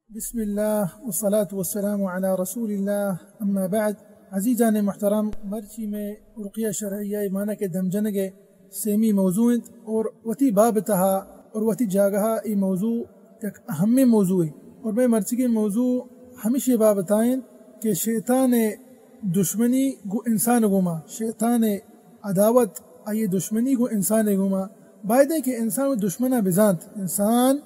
بسم اللہ والصلاة والسلام علی رسول اللہ، اما بعد۔ عزیزان محترم، مرچی میں رقیہ شرعیہ ایمانہ کے دم جنگے سیمی موضوع انت اور وتی باب تہا اور وتی جاگہا ای موضوع یک اہمیں موضوع ہے۔ اور میں مرچی کے موضوع ہمیشہ باب تائیں کہ شیطان دشمنی گو انسان گوما، شیطان عداوت، آئی دشمنی گو انسان گوما۔ بایدیں کہ انسان وتی دشمنا بزانت، انسان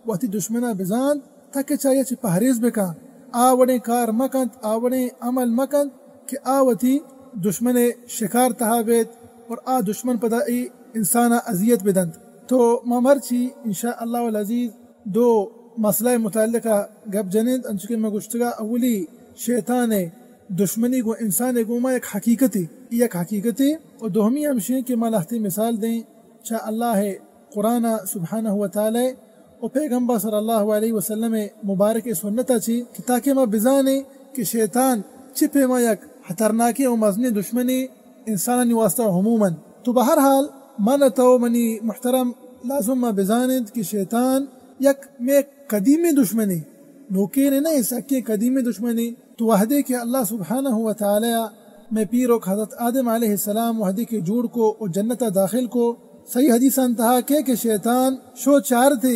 وتی دشمنا بزانت، تاکہ چہ آئی چہ پہریز بکن، آ وڑیں کار مکنت، آ وڑیں عمل مکنت کہ آ وتی دشمن شکار تہا بیت اور آ دشمن پدا ای انسانا اذیت بدنت۔ تو ما مرچی ان شاء اللہ العزیز دو مسئلہ متعلقہ گپ جنیں، انچو کہ میں گوشتگا، اولی شیطان دشمنی گو انسان گوما یک حقیقتے، یک حقیقتے، اور دومی ہمشیں کہ ما لہتے مثال دیں چہ اللہ قرآن سبحانہ و تعالی و پیغمبر صلی اللہ علیہ وسلم مبارک سنت چی کہ تاکہ ما بزانیں کہ شیطان چی پیما یک خطرناکیں و مزنیں دشمنے انسانانی واسطہ عموماً۔ تو بہرحال من تو منی محترم لازم ما بزانیں کہ شیطان یک میں قدیمی دشمنے، نوکین نہ، سکیں قدیمی دشمنے۔ تو وہدے کہ اللہ سبحانہ و تعالی میں پیرک حضرت آدم علیہ السلام وہدے کہ جوڑ کو و جنت داخل کو، صحیح حدیث انتہا کہ کہ شیطان شو چارتے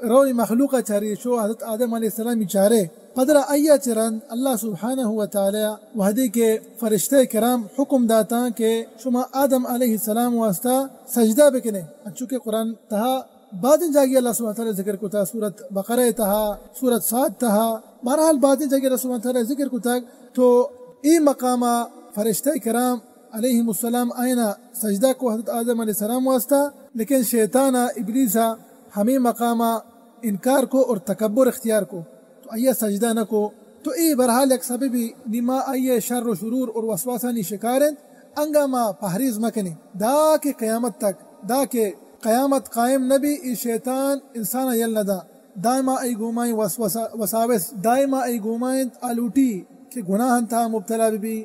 روی مخلوق چاری شو حضرت آدم علیہ السلام چارے۔ پدرا آیا چرند اللہ سبحانہ و تعالی وہدے کہ فرشتہ کرام حکم داتاں کہ شما آدم علیہ السلام واسطہ سجدہ بکنے، انچو کہ قرآن تہا بعدیں جاگی اللہ سبحانہ تعالی ذکر کتا، سورت بقرہ تہا، سورت سعد تہا، بہرحال بعدیں جاگی اللہ سبحانہ تعالی ذکر کتا۔ تو ای مقامہ فرشتہ کرام علیہم السلام آئینا سجدہ کو حضرت آدم علیہ السلام واسطہ، لیکن شیطان ابلیس ہمیں مقامہ انکار کو اور تکبر اختیار کو، تو آئیے سجدہ نہ کو۔ تو ای بہرحال یک سببی، نی ما آئیے شر و شرور اور وسواسانی شکار انت، انگا ما پہریز مکنیں دا کہ قیامت تک، دا کہ قیامت قائم نہ بی، ای شیطان انسان یل نہ دا۔ دائما ای گومائیں وسوسہ، وساوس دائما ای گومائیں آلوٹی کہ گناہ انتہا مبتلا بی،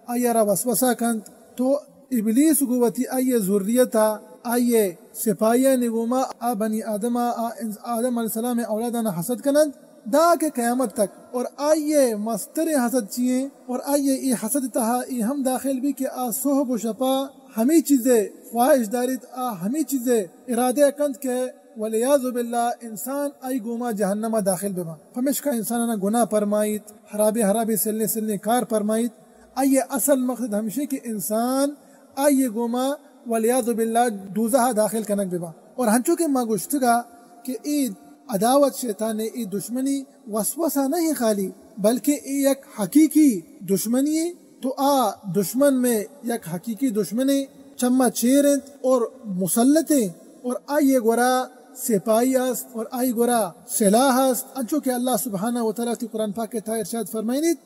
آئی ء را وسوسہ کنت، تو ابلیس گوں وتی آئی ء ذریت ء آئی ء سپاہیانی گوما آ بنی آدم ء، آ انس-، آدم علیہ السلام ء اولاداں حسد کننت، داں کہ قیامت تک۔ اور آئی ء مستریں حسد چی ایں؟ اور آئی ء اے حسد تہا اے ہم داخل بی کہ آ صحب و شپا ہمے چیزے خواہش داریت، آ ہمے چیزے ارادہ کنت کہ والعیاذ باللہ انسان آئی گوما جہنم ء داخل ببا۔ پمیشکا انساناں گناہ پرمائیت، حرابیں حرابیں سلیں سلیں کار پرمائیت۔ آئی ء اصل مقصد ہمشی کہ انسان آئی ء گوما والعیاذ باللہ دوزہ ء داخل کنگ بہ باں۔ اور ہنچو کہ ما گوشتگا کہ اے عداوت شیطان ء اے دشمنی وسوسہ نہ ایں خالی، بلکہ اے یک حقیقی دشمنی ایں۔ تو آ دشمن میں یک حقیقی دشمنے، چما چیر انت اور مسلط ایں اور آئی ء گورا سپاہی است اور آئی گورا سلاح است۔ انچو کہ اللہ سبحانہ و تعالی تی قرآن پاک ء تہا ارشاد فرمائنیت،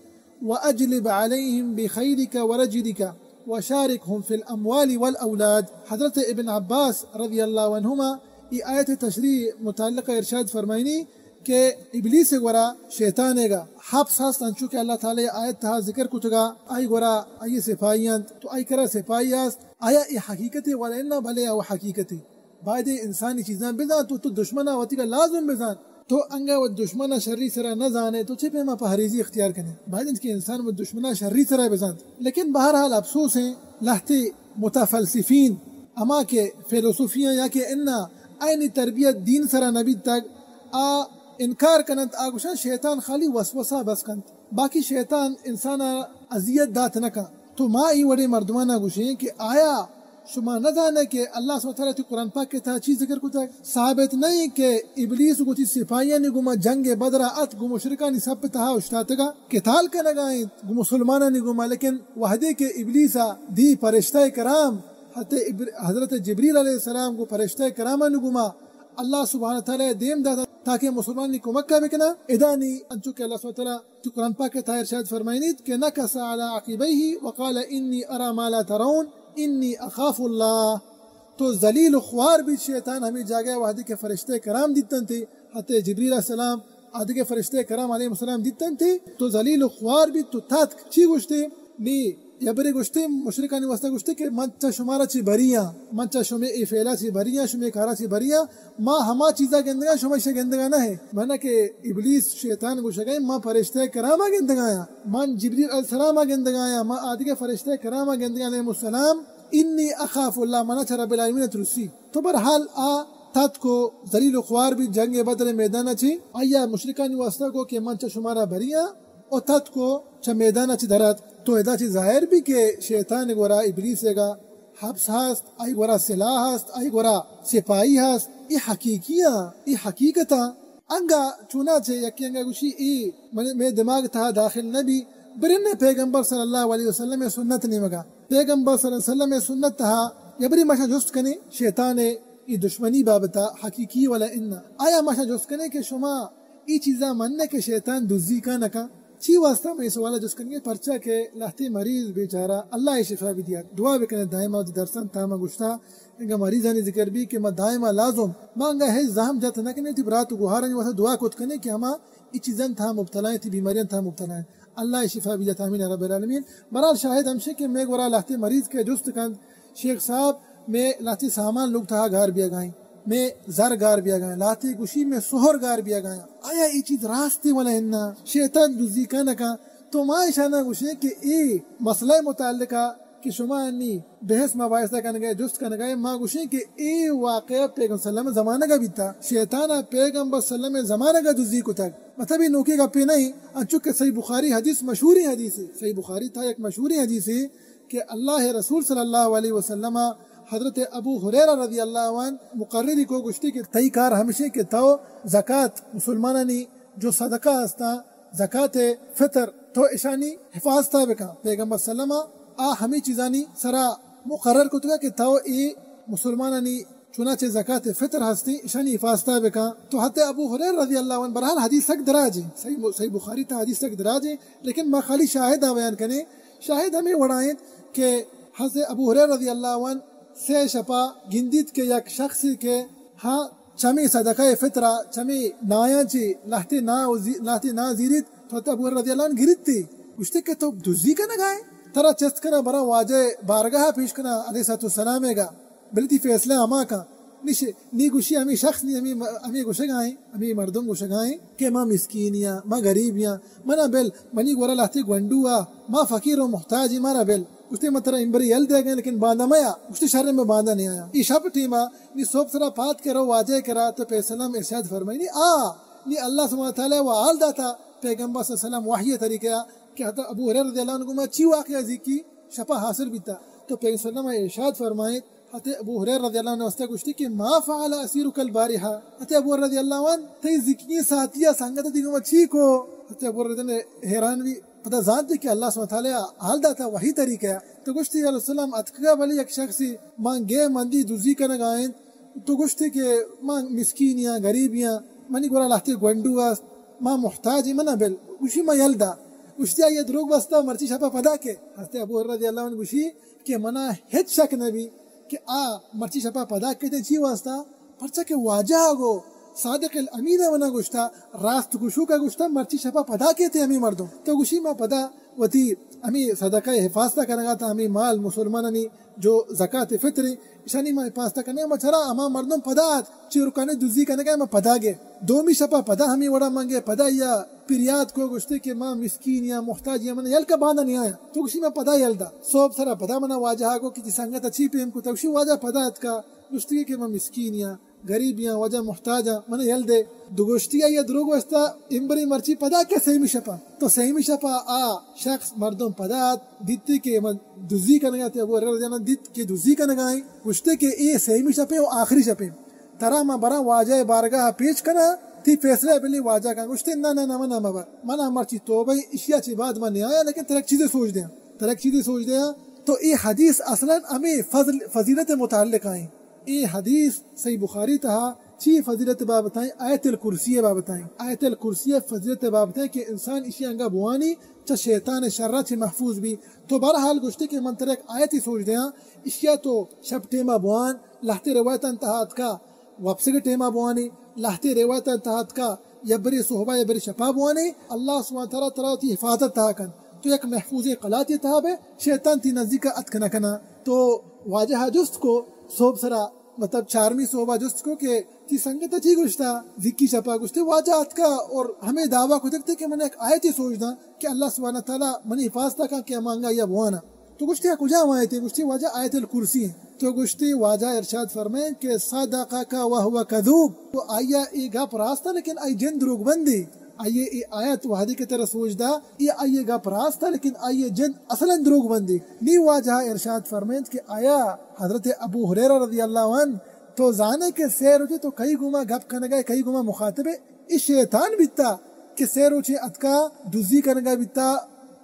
وَأَجْلِبْ عَلَيْهِمْ بِخَيْلِكَ وَرِجْلِكَ وَشَارِكْهُمْ فِي الْأَمْوَالِ وَالْأَوْلَادِ۔ حضرت ابن عباس رضی اللہ عنہما ای آیت تشریح متعلقہ ارشاد فرمائنی کہ ابلیس گورا شیطان گا حبس ہست، انچو کہ اللہ تعالی آیت تہا ذکر کتگا، آئی گورا آئی سپاہی انت، تو آئی کرا سپاہی است، آیا ای حقیقت والا انا؟ بلے او حقیقت۔ باید انسانی چیزاں بزان، تو، تو دشمنا وتی کا لازم بزان۔ تو انگا و دشمنا شری سرا نہ زانے، تو چے پیما پہریزی اختیار کنے؟ باید انت کہ انسان و دشمنا شری سرا بزانت۔ لیکن بہرحال افسوس ہیں، لہتے متفلسفین، اما کہ فیلسوفیاں یا کہ انا آئینی تربیت دین سرا نبیت تک، آ انکار کننت، آ گوشن شیطان خالی وسوسہ بس کنت، باقی شیطان انسانا اذیت دات نہ کن۔ تو ما ای وڑے مردمانا گوشیں کہ آیا شما نہ زانے کہ اللہ سبحانہ وتعالی تی قرآن پاک کے تہا چی ذکر کتگ؟ ثابت نہیں کہ ابلیس گو تی سپاہیانی گوما جنگ بدرا ات، گو مشرکانی سب تہا اشتاتگا قتال کنگا انت گو مسلمانانی گوما، لیکن وہدے کہ ابلیس دی فرشتہ کرام حضرت ابر-، حضرت جبریل علیہ السلام گو فرشتہ کرامانی گوما اللہ سبحانہ تعالی دیم داتا تاکہ مسلمانانی کمک کا بکنا، ادانی انچو کہ اللہ سبحانہ تعالی تو قرآن پاک ء تہا ارشاد فرمائنیت کہ نکس علی عقبیہ وقال انی ارا ما لا ترون انی اخاف اللہ۔ تو ذلیل و خوار بیت شیطان ہمیں جاگہ وہدے کہ فرشتہ کرام دیتنتے، حضرت جبریل علیہ السلام، آدگہ فرشتہ کرام علیہ السلام دیتنتے، تو ذلیل و خوار بیت، تو تاتک چی گوشتے؟ نی یبرے گوشتے، مشرکانی واسطہ گوشتے کہ من چہ شمارا چی بری آں، من چہ شمے اے فعلا چی بری آں، شمے کارا چی بری آں، ما ہما چیزا گندگا، شما ایشا گندگا نہ ہے۔ مانا کہ ابلیس شیطان گوشگا، ما فرشتہ کراما گندگا آں، من جبریل علیہ السلاما گندگا آں، ما آدگہ فرشتہ کراما گندگا علیہ السلام، انی اخاف اللہ، منا چہ رب العالمین ترسی۔ تو بہرحال آ تتک و ذلیل و خوار بی جنگ بدر میدان چی، آیا مشرکانی واسطہ گو کہ من چہ شمارا بری آں، و تتک و چہ میدان چی درات۔ تو ادا چی ظاہر بی کہ شیطان گورا، ابلیس گا حبس ہست، آئی گورا سلاح ہست، آئی گورا سپاہی ہست۔ ای حقیقی آں، ای حقیقت آں۔ انگا چوناچہ یکی انگا گوشی، ای من، مے دماغ تہا داخل نہ بی، برن پیغمبر صلی اللہ علیہ وسلم سنت نیمگا۔ پیغمبر صلی اللہ علیہ وسلم سنت تہا یبری ماشا جست کنے، شیطان ای دشمنی بابتا حقیقی ولا انا۔ آیا ماشا جست کنے کہ شما ای چیزا مننے کہ شیطان دزی کا نکا؟ چی واسطہ میں سوال جست کنگے؟ پرچا کہ لہتے مریض بیچارہ، اللہ ای شفا بدیات۔ دعا بکنے دائما، درسن تاما گشتا، انگا مریضانی ذکر بی کہ ما دائما لازم، ما انگا ہے زحم جت نہ کنے، تی برات و گوہارانی واسطہ دعا کت کنے کہ ہما ای چیزاں تہا مبتلا ہیں، تی بیماریاں تہا مبتلا ہیں۔ اللہ شفا بدیات، آمین رب العالمین۔ برحال شاہد ہمشے کہ میں گورا لہتے مریض کہ جست کند، شیخ صاحب، میں لہتے سامان لوگ تہا گار بیا گائیں، میں زر گار بیا گائیں، لہتے گوشی میں سہر گار بیا گائیں۔ آیا ای چیز راستے ولا انا؟ شیطان دزی کا نکا؟ تو ما اشانا گوشیں کہ اے مسئلہ متعلقہ کہ شما انی بحث مباحثہ کنگا، جست کنگا، ما گوشیں کہ اے واقعہ پیغمبر صلی اللہ علیہ وسلم زمانگا بیتا۔ شیطان پیغمبر صلی اللہ علیہ وسلم زمانگا دزی کتگ۔ مطلب اے نوکیں گپے نہیں، انچو کہ صحیح بخاری حدیث، مشہوریں حدیثے، صحیح بخاری تہا یک مشہوریں حدیثے کہ اللہ رسول صلی اللہ علیہ وسلم حضرت ابو ہریرہ رضی اللہ عنہ مقرری کو، گوشتی کہ تئی کار ہمشیں کہ تو زکات، مسلمانانی جو صدقہ ہستاں، زکات فطر، تو اشانی حفاظتا بکن۔ پیغمبر صلی اللہ علیہ وسلم آ ہمیں چیزانی سرا مقرر کتگا کہ تو اے مسلمانانی چنانچہ زکات فطر ہستی، اشانی حفاظتا بکن۔ تو حضرت ابو ہریرہ رضی اللہ عنہ، برحال حدیث سک دراجیں، صحیح، صحیح بخاری تہا حدیث سک دراجیں، لیکن ما خالی شاہدا بیان کنیں۔ شاہد ہمیں وڑا انت کہ حضرت ابو ہریرہ رضی اللہ عنہ سے شپا گندیت کہ یک شخصے کہ ہاں چمی صدقہ فطرا، چمی نایاں چی لہتے نا و زی-، لہتے نا زیریت، تو حضرت ابو ہریرہ رضی اللہ عنہ گریتی۔ گوشتے کہ تو دزی کنگائے؟ ترا چست کنا برا واجہ بارگاہ پیش کنا علیہ الصلوۃ والسلام گا۔ بلے تی فیصلہ ہما کن۔ نی ش-، نی گوشی ہمیں شخص نی ہمیں م-، ہمیں گوشگائیں، ہمیں مردم گوشگائیں کہ ما مسکینیاں، ما غریبیاں، منا بل، منی گورا لہتے گونڈو آ، ما فقیر و محتاجی، مارا بل۔ گوشتے من ترا امبری یل دیگا، لیکن باندا میا۔ گوشتے شر، میں باندا نہیں آیا۔ ای شپ ٹیما، نی صبح سرا پاد کرو واجہ کرا تو پیسلم ارشاد فرمائنی آ، نی اللہ سبحانہ تعالی و حال داتا پیغمبر صلی اللہ علیہ وسلم وحی طریقہ کہ حضرت ابو ہریرہ رضی اللہ عنہ گوما چی واقعہ زیکی شپا حاصل بیتا۔ تو پیغمبر صلی اللہ علیہ وسلم ارشاد فرمائیت، حضرت ابو ہریرہ رضی اللہ عنہ واسطہ گوشتی کہ ما فعل اسیرک البارحہ۔ حضرت ابو ہریرہ رضی اللہ عنہ، تئی زیکی ساتھی یا سنگت دیگو ما چی کو؟ حضرت ابو ہریرہ حیران بھی پدا زانتی کہ اللہ سبحانہ تعالی حال داتا وحی طریقہ۔ تو گوشتی یا رسول اللہ، اتکگا بلے یک شخصی مان گے مندی دزی کنگا انت، تو گوشتے کہ ما مسکینیاں، غریبیاں، منی گورا لہتے گونڈو است، ما محتاجیں، منا بل۔ گوشی ما یل دا۔ گوشتی آئی دروگ بستا، مرچی شپا پدا کے۔ حضرت ابو ہریرہ رضی اللہ عنہ گوشی کہ منا ہچ شک نبی کہ آ مرچی شپا پدا کے۔ چی واسطہ؟ پرچا کہ واجہ گو صادق الامین منا گوشتا، راست گوشو کا گوشتا، مرچی شپا پدا کے تے ہمیں مردم۔ تو گوشی ما پدا وتی ہمیں صدقہ حفاظت کنگا تا، ہمیں مال مسلمانانی جو زکات فطر، اشانی ما حفاظت کنگا، ما چرا ہما مردم پدا آت، چی رکانے دزی کنگا، ما پدا گے۔ دومی شپا پدا ہمیں وڑا منگے، پدا یا پریات کو گوشتے کہ ما مسکین یا محتاج یا من یل کا باندا نہیں آیا۔ تو گوشی ما پدا یل دا۔ صبح سرا پدا منا واجہ کو کہ تی سنگت چی پیم کو، تو گوشی واجہ پدا اتکا، گوشتی کہ ما مسکین یا غریب یا واجہ محتاج آں، من یل دے۔ دو گوشتی آئی دروگ وستا، امبری مرچی پدا کے سیمی شپا۔ تو سیمی شپا آ شخص مردم پدا آت، دیتی کہ من دزی کنگا تے، ابو ہریرہ رضی اللہ عنہ دیت کہ دزی کنگا ہیں، گوشتے کہ اے سیمی شپے و آخری شپے، ترا ما براں واجہ بارگاہ پیش کنا، تی فیصلہ بلی واجہ کن۔ گوشتے نہ نہ نہ، من مبر، من مرچی توبہ، اشیا چی بعد من نہ آیا، لیکن ترک چیزے سوچ دیاں، ترک چیزے سوچ دیاں۔ تو اے حدیث اصلاً ہمیں فضل، فضیلت متعلق آئیں۔ اے حدیث صحیح بخاری تہا چی فضیلت بابتائیں؟ آیت الکرسی بابتائیں۔ آیت الکرسی فضیلت بابتائیں کہ انسان اشی انگا بوانی چہ شیطان شرا چہ محفوظ بی۔ تو بہرحال گوشتے کہ من ترا یک آیتی سوچ دیاں، اشیا تو شپ ٹیما بوان، لہتے روایتان تہا اتکا وپسگ ٹیما بوانی، لہتے روایتان تہا اتکا یبری صحبا یبری شپا بوانی، اللہ سبحانہ تعالی ترا وتی حفاظت تہا کن۔ تو یک محفوظیں قلاتے تہا بئے، شیطان تئی نزیکا اتک نہ کناں۔ تو واجہ ءَ جست کو، صحب سرا، مطلب چارمی صحبا جست کو کہ تئی سنگتا چی گوشتا، زکی شپا؟ گوشتے واجہ اتکا اور ہمے دعویٰ کتگ تے کہ من یک آیتے سوج داں کہ اللہ سبحانہ تعالیٰ منی حفاظتا کن کہ ہما انگا یا بوانا۔ تو گوشتے آ کجام آیتے؟ گوشتے واجہ آیت الکرسی ہیں۔ تو گوشتے واجہ ارشاد فرمائیں کہ صدقک وهو کذوب، تو آیا اے گپ راستا لیکن آئی جند دروگ بندے۔ آئی اے آیت وہدے کہ ترا سوج دا، اے آئی گپ راستا لیکن آئی جند اصلاً دروگ بندے۔ نی واجہ ارشاد فرمائیں کہ آیا حضرت ابو ہریرہ رضی اللہ عنہ تو زانے کہ سے روچے تو کئی گوما گپ کنگا، کئی گوما مخاطبے؟ اے شیطان بیتا کہ سے روچے اتکا دزی کنگا بیتا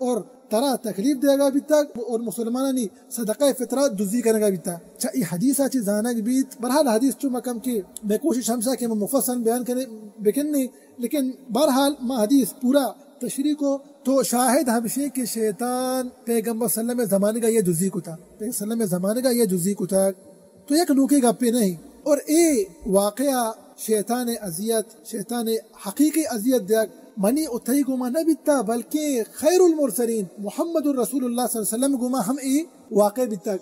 اور ترا تکلیف دیگا بیتا اور مسلمانانی صدقہ فطرہ دزی کنگا بیتا۔ چا اے حدیثا چی زانگ بیت؟ بہرحال حدیث چو مکم کہ میں کوشش ہمشا کہ میں مفصل بیان کرے بکنے، لیکن بہرحال ما حدیث پورا تشریح کو تو شاہد ہمشی کہ شیطان پیغمبر صلی اللہ علیہ وسلم زمانگا یہ دزی کتا، پیغمبر صلی اللہ علیہ وسلم زمانگا یہ دزی کتا۔ تو یک نوکیں گپے نہیں۔ اور اے واقعہ شیطان اذیت، شیطان حقیقی اذیت دیگ منی و تئی گوما نہ بیتا، بلکہ خیر المرسلین محمد رسول اللہ صلی اللہ علیہ وسلم گوما ہم اے واقع بیتا۔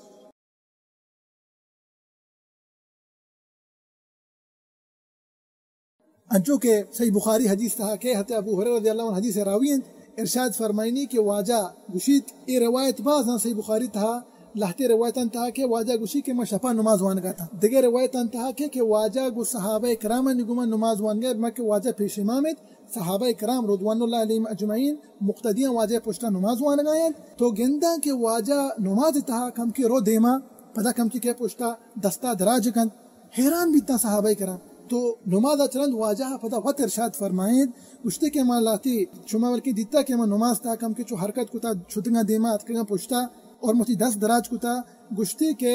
انچو کہ صحیح بخاری حدیث تہا کہ حضرت ابو ہریرہ رضی اللہ عنہ حدیث راوی انت، ارشاد فرمائنی کہ واجہ گوشیت، اے روایت باز ہیں صحیح بخاری تہا، لہتے روایتاں تہا کہ واجہ گوشی کہ من شپا نماز وانگا تاں۔ دگہ روایتاں تہا کہ، کہ واجہ گو صحابہ کرامانی گوما نماز وانگا، بما کہ واجہ پیش امام ات، صحابہ کرام رضوان اللہ علیہم اجمعین مقتدیاں واجہ پشتا نماز وانگا انت۔ تو گنداں کہ واجہ نماز تہا کم کہ رو دیما، پدا کم کہ کہ پشتا دستا دراج کنت۔ حیران بیتاں صحابہ کرام۔ تو نماز ء چہ رند واجہ ء پدا وت ارشاد فرمائینت، گوشتے کہ ما لہتے شما بلکیں دیتا کہ ما نماز تہا کم کہ چو حرکت کتا، شتگاں دیما، اتکگاں پشتا اور متی دست دراج کتا۔ گوشتے کہ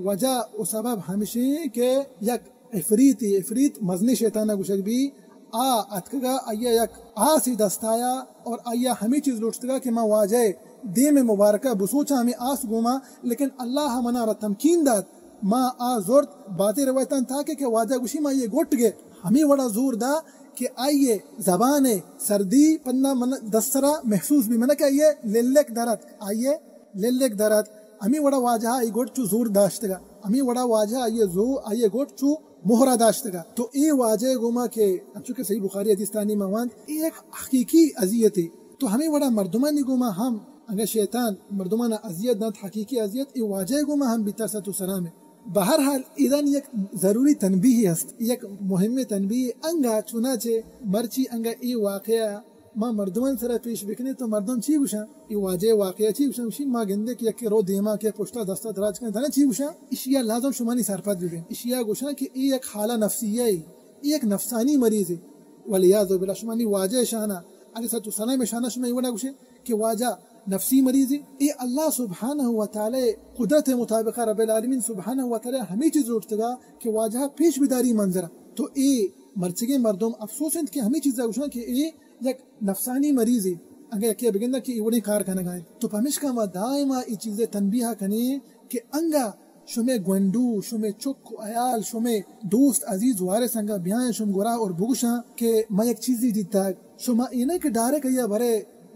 وجہ و سبب ہمشیں کہ یک عفریتے، عفریت مزنیں شیطان ء گوشگ بی، آ اتکگا، آئی ء یک آسے دستایا اور آئی ء ہمے چیز لوٹتگا کہ ما واجہ ء دیم مبارکہ بسوچاں ہمے آس گوما، لیکن اللہ ء منا را تمکین دات، ما آ زرت۔ بازیں روایتاں تاکہ کہ واجہ گوشی ما یہ گٹ گے ہمے وڑا زور دا کہ آئی ء زبان ء سردی پنا من دست سرا محسوس بی، من کہ آئی ء للک درت، آئی ء للک درت۔ ہمے وڑا واجہ ء آئی گٹ چو زور داشتگا، ہمے وڑا واجہ ء آئی ء زو، آئی ء گٹ چو مہرا داشتگا۔ تو اے واجہ ء گوما کہ انچو کہ صحیح بخاری حدیث تانی ما وانت، اے یک حقیقی اذیتے۔ تو ہمے وڑا مردمانی گوما ہم، اگاں شیطان مردمانا اذیت دنت، حقیقی اذیت اے واجہ ء گوما ہم بیتا، صحت و سلام ء۔ بہرحال، ایدان یک ضروری تنبیہے است، یک مہمیں تنبیہے۔ انگا چنانچہ مرچی انگا اے واقعہ ما مردمان سرا پیش بکنیں تو مردم چی گوشاں؟ اے واجہ واقعہ چی گوشاں؟ گوشی ما گندے کہ یکے رو دیما کہ پشتا دستا دراج کن، دانا چی گوشاں؟ اشیا لازم شمانی سرپد ببیں۔ اشیا گوشاں کہ اے یک حالہ نفسیہ اے، اے یک نفسانی مریضے۔ والعیاذ باللہ، شمانی واجہ شانا، علیہ الصلوۃ والسلام شانا شما اے وڑا گوشے کہ واجہ نفسی مریضے۔ اے اللہ سبحانہ و تعالی قدرت مطابقہ، رب العالمین سبحانہ و تعالی ہمے چیز لوٹتگا کہ واجہ پیش بداری منظرا۔ تو اے مرچگیں مردم افسوس انت کہ ہمے چیزا گوشاں کہ اے یک نفسانی مریضے، اگاں یکے بگنداں کہ اے وڑیں کار کنگا انت۔ تو پمیشکا ما دائما اے چیزے تنبیہ کنیں کہ انگا شمے گونڈو، شمے چک و عیال، شمے دوست عزیز وارث انگا بیاں شم گورا اور بگوشاں کہ ما یک چیزی دیتگ۔ شما اے نہ کہ ڈائریکٹ یا برے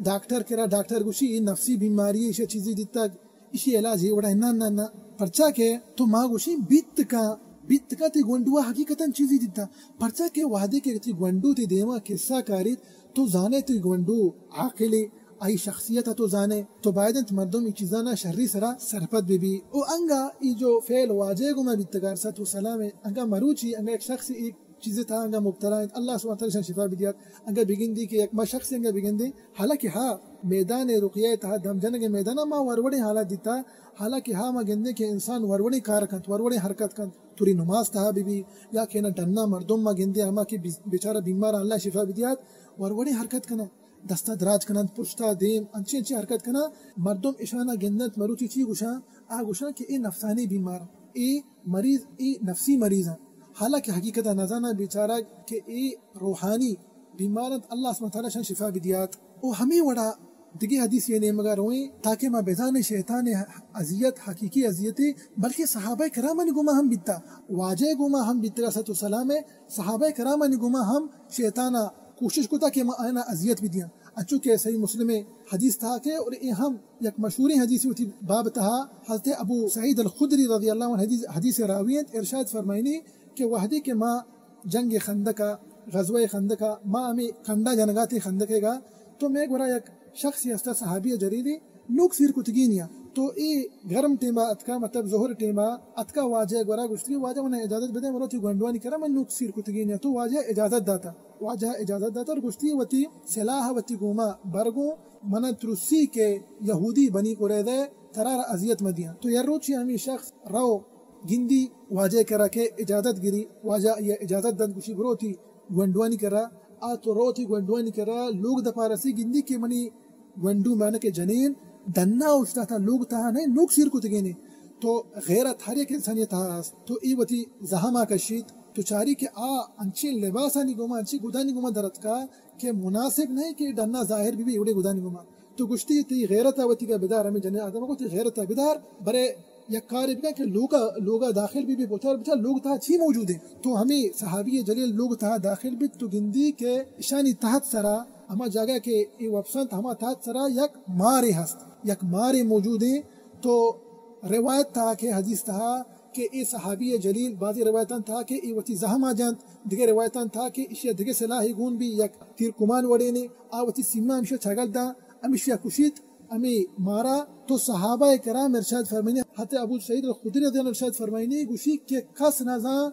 ڈاکٹر کرا، ڈاکٹر گوشی اے نفسی بیماری، ایشی چیزی دیتگ۔ ایشی علاج اے وڑا، نہ، نہ، نہ۔ پرچا کہ تو ما گوشیں بیت کن، بیت کن تئی گونڈوا حقیقتاً چیزی دیتا۔ پرچا کہ وہدے کہ تئی گونڈو تئی دیما کسہ کاریت، تو زانے تئی گونڈو عاقلے، آئی شخصیت تو زانے، تو باید انت مردم ای چیزانا شری سرا سرپد ببی۔ او انگا ای جو فعل واجہ گما بیتگار صحت و سلام، انگا مروچی انگا ایک شخص ایک چیزے تہا انگا مبتلا انت، اللہ سبحانہ وتعالی شان شفا بدیات۔ انگا بگندی کہ یک ما شخص انگا بگندی، حالانکہ ہا میدان رقیہ تہا دم جنگ میدان ما وروڑیں حالات دیتا، حالانکہ ہا ما گندے کہ انسان وروڑیں کار کنت، وروڑیں حرکت کنت، توری نماز تہا بی بی یا کہ نہ ڈنا مردم ما گندے ہما کہ بی-، بیچارہ بیمار اللہ شفا بدیات، وروڑیں حرکت کنن، دستا دراج کنن، پشتا دیم، انچی انچی حرکت کنن، مردم اشانا گندنت مروچی چی گوشاں؟ آ گوشاں کہ اے نفسانی بیمار، اے مریض، اے نفسی مریض ہیں۔ حالانکہ حقیقت نزاناں بیچارگ کہ اے روحانی بیمار انت، اللہ سبحانہ وتعالی شان شفا بدیات۔ او ہمے وڑا دگہ حدیث یہ نیمگا روئیں تاکہ ما بزانیں شیطان اذیت حقیقی اذیتے، بلکہ صحابہ کرامانی گما ہم بیتا، واجہ گما ہم بیتگا صحت و سلام ہے، صحابہ کرامانی گما ہم شیطانا کوشش کتا کہ ما آیانا اذیت بدیاں۔ انچو کہ صحیح مسلم حدیث تہا کہ، اور اے ہم یک مشہوریں حدیث وتی باب تہا، حضرت ابو سعید الخدری رضی اللہ عنہ حدیث، حدیث راوی انت، ارشاد فرمائنی کہ وہدے کہ ما جنگ خندق ء، غزوہ خندق ء، ما ہمے کنڈا جنگاتے خندق ء گا، تو مئے گورا یک شخصے ہستا، صحابی جلیلے، نوک سیر کتگینیا۔ تو اے گرم ٹیما اتکا، مطلب ظہر ٹیما اتکا، واجہ گورا گوشتگی، واجہ منا اجازت بدے، مرو تی گونڈوانی کرا، من نوک سیر کتگینیا۔ تو واجہ اجازت داتا، واجہ اجازت داتا اور گوشتی، وتی سلاح وتی گوما برگوں، منا ترسی کہ یہودی بنی قریظہ ترا را اذیت مدیاں۔ تو یر روچی ہمیں شخص رو گندی واجہ کرا کہ اجازت گری، واجہ آئی اجازت دنت، گوشی، برو تی گونڈوانی کرا۔ آ تو رو تی گونڈوانی کرا، لوگ دپا رسی، گندی کہ منی گونڈو مانا کہ جنین دنا اوشتاتا، لوگ تہا نئے، نوک سیر کتگینے۔ تو غیرت ہر یک انسانی تہا است۔ تو ای وتی زہما کشیت، تو چاری کہ آ انچیں لباسانی گوما، انچیں گدانی گوما درتکا کہ مناسب نئے کہ ڈنا ظاہر بی بی ایوڑے گدانی گوما۔ تو گوشتی، تئی غیرت ء وتیگا بدار، ہمے جنین آدم ء گوشتی، غیرت ء بدار، برے یک کارے بکن کہ لوگا، لوگا داخل بی بی، بوتار بچار لوگ تہا چی موجود انت۔ تو ہمے صحابی جلیل لوگ تہا داخل بیت، تو گندی کہ اشانی تحت سرا، ہما جاگہ کہ اے وپسنت، ہما تحت سرا یک مارے ہست، یک مارے موجود انت۔ تو روایت تہا کہ حدیث تہا کہ اے صحابی جلیل، بعضی روایتاں تہا کہ اے وتی زہما جنت، دگہ روایتاں تہا کہ اشیا دگہ سلاحے گون بی، یک تیر کمان وڑینے، آ وتی سیما ہمشیا چگل داں، ہمشیا کشیت، ہمے مارا۔ تو صحابہ کرام ارشاد فرمائنی، حضرت ابو سعید الخدری رضی اللہ عنہ ارشاد فرمائنی، گوشی کہ کس نہ زان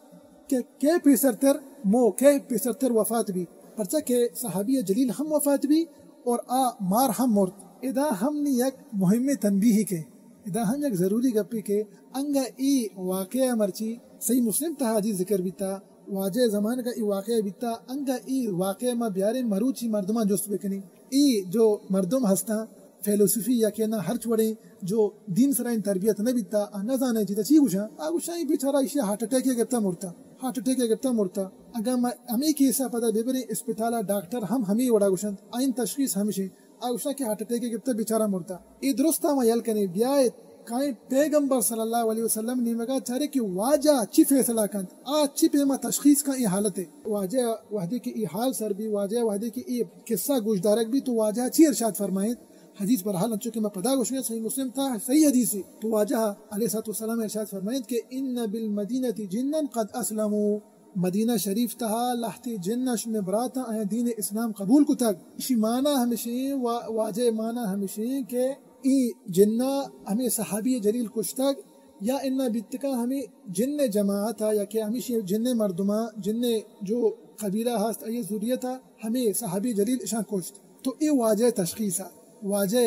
کہ کئے پیسرتر مو، کئے پیسرتر وفات بی، پرچا کہ صحابی جلیل ہم وفات بی اور آ مار ہم مرت۔ ادا ہم نی یک مہمیں تنبیہے کہ، ادا ہم یک ضروری گپے کہ انگا ای واقعہ مرچی صحیح مسلم تہا حدیث ذکر بیتا، واجہ زمانگا ای واقعہ بیتا، انگا ای واقعہ ما بیاریں مروچی مردمان جست بکنیں۔ ای جو مردم ہستاں، فیلسوفی یا کہ نہ ہرچ وڑیں جو دین سرا ان تربیت نہ بیتا، آ نہ زانیں چیزا چی گوشاں، آ گوشاں ای بیچارہ ایشی ہارٹ اٹیک گپتا مرتا، ہارٹ اٹیک گپتا مرتا۔ اگاں ما ہمے کیسا پدا ببریں اسپتالا، ڈاکٹر ہم ہمے وڑا گوشنت، آئین تشخیص ہمشیں۔ آ گوشاں کہ ہارٹ اٹیک گپتا بیچارہ مرتا۔ اے درستا ما یل کنیں، بیائے کائیں پیغمبر صلی اللہ علیہ وسلم نیمگا، چارے کہ واجہ چی فیصلہ کنت، آ چی پیما تشخیص کن اے حالتے۔ واجہ وہدے کہ اے حال سر بی، واجہ وہدے کہ اے قصہ گوشدارگ بی، تو واجہ چی ارشاد فرمائیت؟ حدیث بہرحال انچو کہ ما پدا گوشیں، صحیح مسلم تہا صحیح حدیثے۔ تو واجہ علیہ الصلوۃ والسلام ارشاد فرمائیت کہ ان بالمدینۃ جنا قد اسلموا، مدینہ شریف تہا لہتے جن ء شمئے براتاں آیاں دین اسلام قبول کتگ۔ اشی معنی ہمشیں، وا-، واجہ معنی ہمشیں کہ ای جن ء ہمے صحابی جلیل کشتگ یا انا بیتکاں ہمے جن ء جماعت ء یا کہ ہمیشی جن ء مردماں، جن ء جو قبیلہ ہست، آئی ذریت ء ہمے صحابی جلیل اشاں کشت۔ تو اے واجہ تشخیص ء، واجہ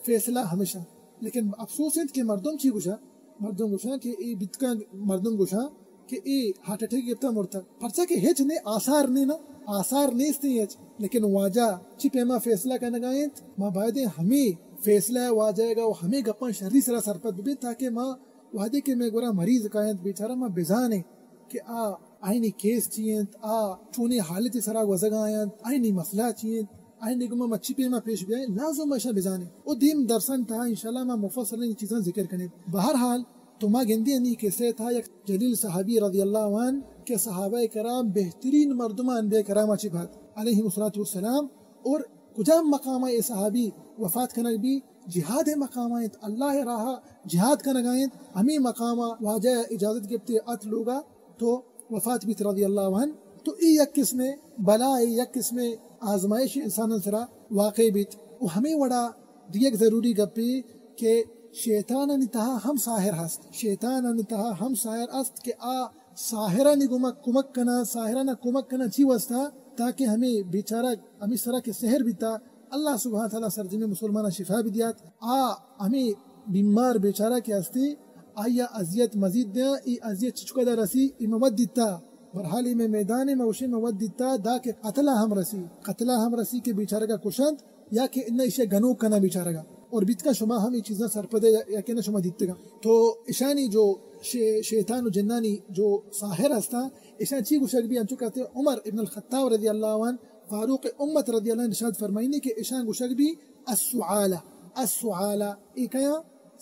فیصلہ ہمشاں۔ لیکن افسوس انت کہ مردم چی گوشاں؟ مردم گوشاں کہ اے بیتکاں، مردم گوشاں کہ اے ہارٹ اٹیک گپتا مرتا۔ پرچا کہ ہچ نے آثار نے نا، آثار نیست ہچ۔ لیکن واجہ چی پیما فیصلہ کنگا انت؟ ما بایدیں ہمے فیصلہ واجہ گا و ہمے گپاں شری سرا سرپد ببیں تاکہ ما وہدے کہ مئے گورا مریض کاینت بیچارہ ما بزانیں کہ آ آئینی کیس چی انت، آ چونیں حالتی سرا گوزگا انت، آئینی مسئلہ چی انت، آئینی گما ما چی پیما پیش بیائیں، لازم ما اشاں بزانیں۔ او دیم درسان تہا انشاءاللہ ما مفصلاً اے چیزاں ذکر کنیں۔ بہرحال تو ما گندیں انی قصہ تہا یک جلیل صحابی رضی اللہ عنہ کہ صحابہ کرام بہترین مردمان انبیاء کرام چی بات علیہ الصلوۃ والسلام، اور کجام مقام اے صحابی وفات کنگ بی؟ جہاد مقام انت، اللہ راہ جہاد کنگا انت، ہمیں مقام واجہ اجازت گپتے ات لوگا تو وفات بیت رضی اللہ عنہ۔ تو ای یک قسم بلا، ای یک قسم آزمائش انسان سرا واقع بیت۔ و ہمیں وڑا دیگ ضروری گپی کہ شیطانانی تہا ہم ساحر ہست، شیطانانی تہا ہم ساحر است کہ آ ساحرانی گوما کمک کنا، ساحرانا کمک کنا چی واسطہ؟ تاکہ ہمیں بیچارہ ہمیں سرا کہ سحر بیتا، اللہ سبحانہ تعالی سرجمیں مسلماناں شفا بدیات۔ آ ہمیں بیمار بیچارہ کہ ہستی، آیا اذیت مزید دیاں، ای اذیت چچکدا رسی، ای مود دیتا۔ بہرحال ای میں میدان میں اوشے مود دیتا، دا کہ قتلہ ہم رسی، قتلہ ہم رسی کہ بیچارہ کا کشنت، یا کہ انہ ایشی گنوک کنا بیچارگا۔ اور بیتکا شما ہم ای چیزاں سرپدے یا، یا کہ نہ شما دیتگا۔ تو اشانی جو شے-، شیطان و جنانی جو ساحر ہستاں، اشان چی گوشگ بی؟ انچو کہتے عمر ابن الخطاب رضی اللہ عنہ، فاروق امت رضی اللہ عنہ ارشاد فرمائنی کہ اشان گوشگ بی السعالہ، السعالہ، ای کیا؟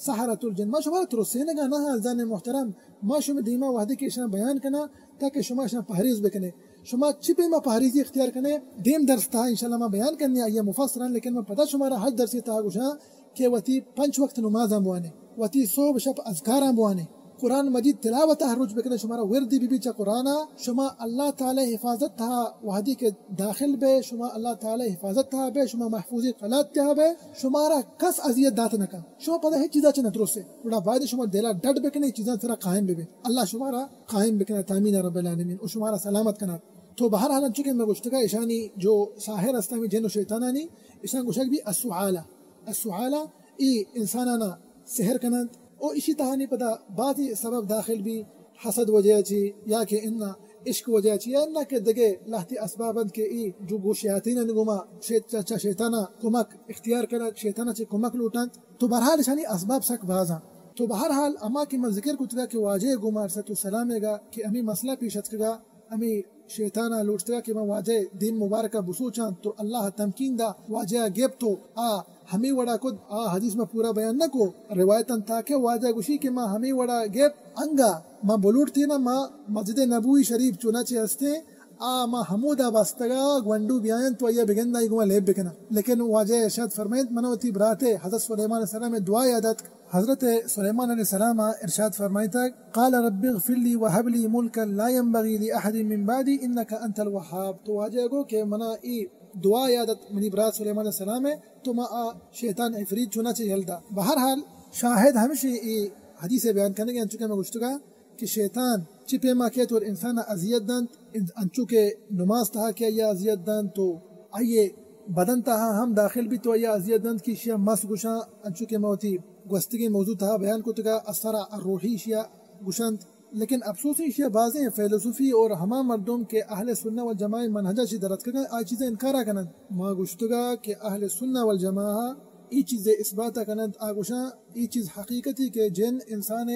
سحرۃ الجن۔ ما شما را ترسینگا نہ، عزیزان محترم، ما شما دیما وہدے کہ اشان بیان کنا تاکہ شما اشان پہریز بکنے۔ شما چی پیما پہریزی اختیار کنے؟ دیم درس تہا انشاءاللہ ما بیان کنے آئی مفصلا، لیکن من پدا شمارا ہر درسی تہا گوشاں کہ وتی پنچ وقت نمازاں بوانے، وتی صبح شپ اذکاراں بوانے، قرآن مجید تلاوت ہر روچ بکنے، شمارا وردی بی بی چہ قرآن۔ شما اللہ تعالی حفاظت تہا وہدی کہ داخل بے، شما اللہ تعالی حفاظت تہا بے، شما محفوظی قلات تہا بے، شمارا کس اذیت دات نکن، شما پدا ہچ چیزا چہ نترسے۔ گڑا باید شما دلا ڈڈ بکنے، چیزاں سرا قائم بے۔ اللہ شمارا قائم بکنا، آمین رب العالمین، و شمارا سلامت کنا۔ تو بہرحال انچو کہ میں گوشتگا، اشانی جو ساحر ہستاں، ہمیں جن و شیطانانی، اشان گوشگ بی السحالہ۔ السحالہ ای انسانانا سحر کننت۔ او اشی تہانی پدا بعضی سبب داخل بی، حسد وجہ چی، یا کہ انا عشق وجہ چی، یا انا کہ دگہ لہتی اسباب انت کہ ای جو گو شیاطینانی گوما شیط-، چہ، چہ شیطانا کمک اختیار کننت، شیطانا چہ کمک لوٹنت۔ تو بہرحال اشانی اسباب سک بازاں۔ تو بہرحال ہما کہ من ذکر کتگا کہ واجہ گوما علیہ الصلوۃ والسلام گا کہ ہمیں مسئلہ پیش اتکگا، ہمیں شیطانا لوٹتگا کہ من واجہ دیم مبارکا بسوچاں، تو اللہ تمکین دا، واجہ گپت و آ ہمیں وڑا کت۔ آ حدیث ما پورا بیان نہ کو، روایتاں تاکہ واجہ گوشی کہ ما ہمیں وڑا گپت، انگا ما بلوٹتینا ما مسجد نبوی شریف چوناچہ ہستیں، آ ما ہمودا بستگا گونڈو بیاینت و آئیا بگنداں، آئی گوما لیب بکناں۔ لیکن واجہ ارشاد فرمائنت، من وتی براتے حضرت سلیمان علیہ السلام دعا یاد اتک۔ حضرت سلیمان علیہ السلام ارشاد فرمائنتگ، قال رب اغفر لي وهب لي ملكا لا ينبغي لأحد من بعدي إنك أنت الوهاب۔ تو واجہ گو کہ منا ای دعا یاد ات منی برات سلیمان علیہ السلام، تو ما آ شیطان عفریت چوناچہ یل دا۔ بہرحال شاہد ہمشی ای حدیث بیان کنگے، انچو کہ میں گوشتگا کہ شیطان چی پیما کیت اور انسان اذیت دنت، ان-، انچو کہ نماز تہا کہ آئی اذیت دنت تو آئی بدن تہا ہم داخل بیت تو آئی اذیت دنت کہ اشیا مس گوشاں، انچو کہ ما وتی گوستگیں موضوع تہا بیان کتگا، اثر الروحی اشیا گوشنت۔ لیکن افسوس ایشیا بازیں فیلسوفی اور ہما مردم کہ اہل سنہ والجماعہ منہجا چی درتکگن، آ چیزا انکارا کننت۔ ما گوشتگا کہ اہل سنہ والجماعہ ای چیز اثباتا کننت، آ گوشاں ای چیز حقیقتی کہ جن انسان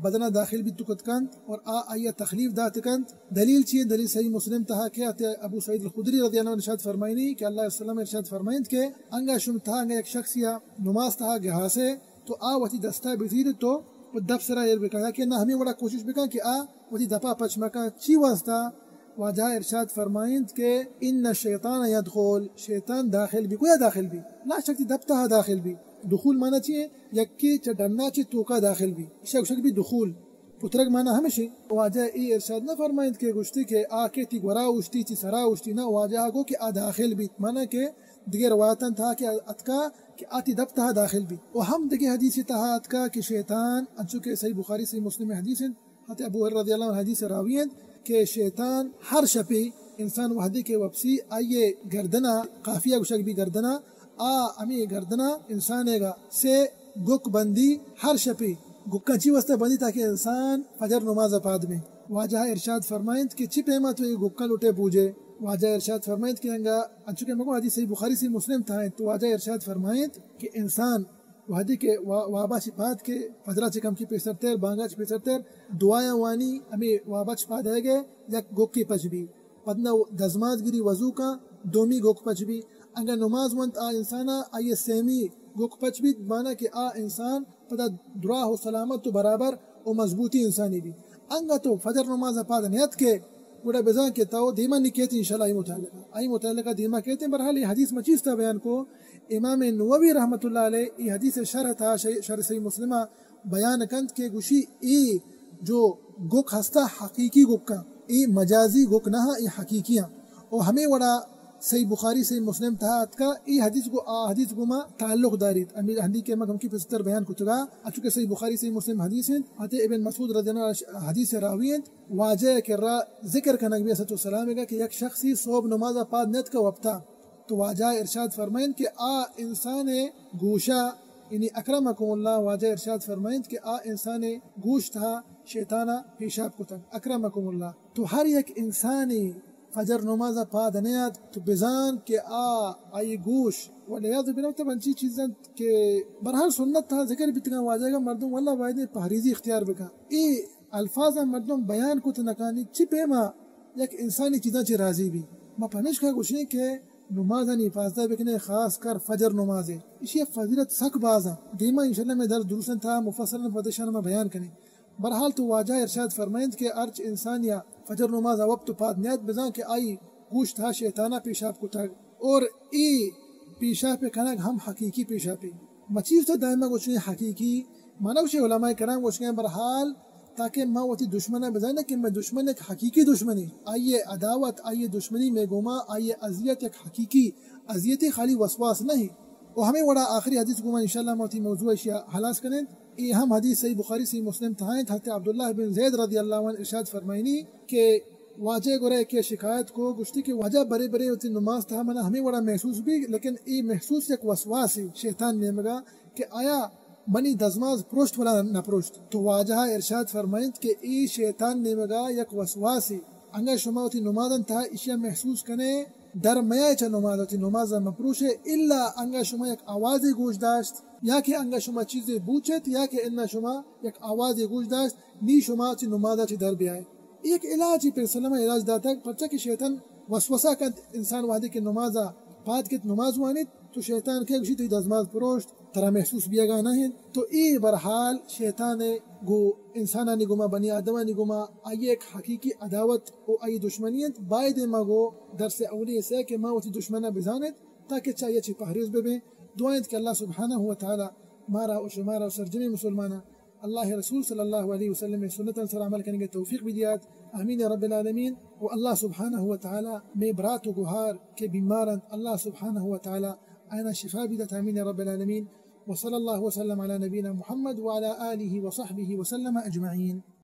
بدنا داخل بیت کت کنت اور آ آئیا تکلیف دات کنت۔ دلیل چی؟ دلیل صحیح مسلم تہا کہ آتے ابو سعید الخدری رضی اللہ عنہ ارشاد فرمائنی کہ اللہ علیہ وسلم ارشاد فرمائنت کہ انگا شم تہا انگا یک شخصیا نماز تہا گہاسے تو آ وتی دستا بزیر تو و دپ سرا ایر بکن، یا کہ نہ ہمیں وڑا کوشش بکن کہ آ وتی دپا پچ مکن۔ چی واسطہ؟ واجہ ارشاد فرمائنت کہ ان الشیطان یدخل، شیطان داخل بی۔ کجا داخل بی؟ لا شک تی دپ تہا داخل بی۔ دخول معنی چی ہے؟ یکے چہ ڈنا چہ توکا داخل بی، اشیا گوشگ بی دخول۔ پترگ معنی ہمشی۔ واجہ ای ارشاد نہ فرمائنت کہ گوشتی کہ آ کہ تی گورا اوشتی، تی سرا اوشتی، نہ، واجہ گو کہ آ داخل بیت، معنی کہ دگہ روایتاں تہا کہ اتکا کہ آ تی دپ تہا داخل بیت۔ و ہم دگہ حدیث تہا اتکا کہ شیطان، انچو کہ صحیح بخاری صحیح مسلم حدیث انت، حضرت ابو ہریرہ رضی اللہ عنہ حدیث راوی انت کہ شیطان ہر شپی انسان وہدے کہ وپسی آئیے گردنا، قافیہ گوشگ بی گردنا، آ ہمے گردنا انسانے گا سے گک بندی ہر شپی۔ گکاں چی واسطہ بندی؟ تاکہ انسان فجر نماز پاد بیں۔ واجہ ارشاد فرمائنت کہ چی پیما تو یہ گکاں لوٹے بوجے؟ واجہ ارشاد فرمائنت کہ انگا انچو کہ مگو حدیث صحیح بخاری صحیح مسلم تھا انت، تو واجہ ارشاد فرمائنت کہ انسان وہدے کہ وا-، وابا چہ پاد کے، فجرا چہ کمکی پیسر تر، بانگا چہ پیسر تر، دعایاں وانی، ہمے وابا چہ پاد آئیگے یک گوکے پچ بی۔ پد نہ دزماز گری وضو کن، دومی گوک پچ بی۔ انگا نماز ونت آ انسانا، آئیے سیمی گوک پچ بیت، مانا کہ آ انسان پدا دراہ و سلامت و برابر و مضبوطی انسانی بی۔ انگا تو فجر نماز پاد نیت کے، گڑا بزان کہ تو دیما نی کیت انشاءاللہ آئی متعلقہ۔ آئی متعلقہ دیما کیت۔ بہرحال یہ حدیث مچیستا بیان کو، امام نووی رحمت اللہ علیہ ای حدیث شرح تھا، شی-، شرح صحیح مسلمہ بیان کنت کہ گوشی ای جو گک ہستا حقیقی گکاں، ای مجازی گک نہ، ای حقیقی ہاں۔ او ہمیں وڑا صحیح بخاری، صحیح مسلم تہا اتکا، ای حدیث گو آ حدیث گو ما تعلق داریت۔ ہمیں ہندی کہ ما کمکی پستر بیان کتگا، اچو کہ صحیح بخاری، صحیح مسلم حدیث انت۔ حضرت ابن مسعود رضی اللہ عنہ حدیث راوی انت۔ واجہ کرا ذکر کنگ بی علیہ السلام گا کہ یک شخصی صبح نماز پاد نیت کا وپتا۔ تو واجہ ارشاد فرمائنت کہ آ انسان گوشا، یعنی اکرمکم اللہ، واجہ ارشاد فرمائنت کہ آ انسان گوش تہا شیطانا پیشاب کتگ۔ اکرمکم اللہ۔ تو ہر یک انسانی فجر نماز پاد نیاد تو بزان کہ آ، آئی گوش، والعیاذ باللہ، مطلب انچی چیز انت کہ بہرحال سنت تہا ذکر بیتگاں واجہ گا، مردم واللہ باید پہریزی اختیار بکن۔ ای الفاظ مردم بیان کت نکانی، چی پیما یک انسانی چیزاں چی راضی بی۔ ما پمیشکا گوشیں کہ نمازانی حفاظت بکنے، خاص کر فجر نمازے۔ اشی فضیلت سک بازاں۔ دیما انشاءاللہ میں درس دروسن تھا مفصلا پدشان ما بیان کنیں۔ بہرحال تو واجہ ارشاد فرمائنت کہ ہرچ انسان یا فجر نماز ءَ وپت ءُ پاد نیاد، بزاں کہ آئی گوشت ءَ شیطان ءَ پیشاب کتگ۔ اور اے پیشاب کنگ ہم حقیقی پیشابے۔ مچیر تو دائما گوشیں حقیقی، مانا گوشیں علماء کرام گوشیں، برحال تاکہ ما وتی دشمن ءَ بزانیں کہ مئے دشمن یک حقیقی دشمنے، آئی ءِ عداوت، آئی ءِ دشمنی مئے گوما، آئی ءِ اذیت یک حقیقی اذیتے، خالی وسواس نہ ایں۔ و ہمے وڑا آخری حدیث گوما انشاءاللہ ما وتی موضوع اشیا ہلاس کنیں۔ اے ہم حدیث صحیح بخاری، صحیح مسلم تہا انت۔ حضرت عبداللہ بن زید رضی اللہ عنہ ارشاد فرمائنی کہ واجہ گورا یکے شکایت کو، گوشتی کہ واجہ برے برے وتی نماز تہا منا ہمے وڑا محسوس بی، لیکن اے محسوس یک وسواسے شیطان نیمگا کہ آیا منی دزماز پروشت ولا نہ پروشت۔ تو واجہ ارشاد فرمائنت کہ اے شیطان نیمگا یک وسواسے۔ انگا شما وتی نمازاں تہا اشیا محسوس کنے، در میا چہ نماز، وتی نمازا مپروشے، الا انگا شما یک آوازے گوش داشت، یا کہ انگا شما چیزے بوچت، یا کہ انا شما یک آوازے گوش داشت، نی شما چہ نمازا چہ در بیائے۔ یک علاجے پیغمبر صلی اللہ علیہ وسلم علاج داتگ، پرچا کہ شیطان وسوسہ کنت انسان وہدے کہ نمازا پاد کت، نماز وانیت، تو شیطان کہ گوشی تئی دزماز پروشت، ترا محسوس بیگا نہ انت۔ تو اے برحال شیطان گو انسانانی گوما، بنی آدمانی گوما آئی یک حقیقی عداوت و آئی دشمنی انت۔ باید ما گو درس اولی سے کہ ما وتی دشمنا بزانت تاکہ چہ آئی چی پہریز ببیں۔ دعا انت کہ اللہ سبحانہ و تعالی مارا و شمارا و سرجمیں مسلماناں اللہ رسول صلی اللہ علیہ وسلم سنتاں سر عمل کنگ توفیق بدیات۔ آمین رب العالمین۔ و اللہ سبحانہ و تعالی مئے برات و گوہار کہ بیمار انت، اللہ سبحانہ و تعالی آیانا شفا بدات۔ آمین رب العالمین۔ وصلی اللہ وسلم علی نبینا محمد وعلی آلہ وصحبہ وسلم اجمعین۔